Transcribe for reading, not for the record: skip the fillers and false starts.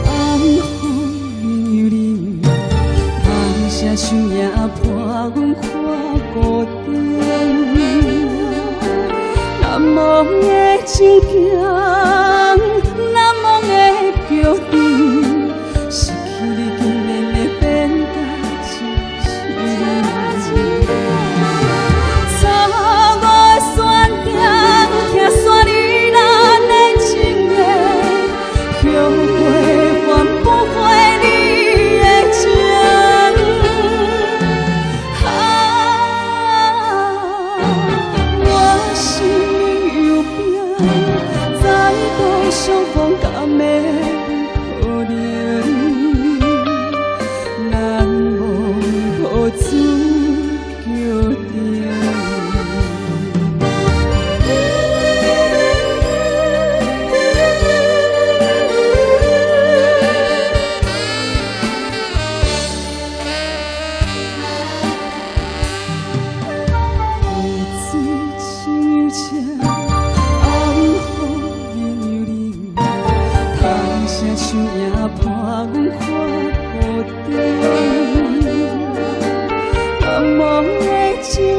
暗風冷又冷，窗聲樹影伴阮看孤燈。難忘的情景，難忘的橋頂，失去你竟然會變甲這凄冷。錯誤的選定，拆散你咱的情緣，後悔還不回你的情。啊，我心有病，再度相逢敢會可能？難忘苦主橋頂。溪水清又清，暗風冷又冷，窗聲樹影伴阮看孤燈。難忘的情景，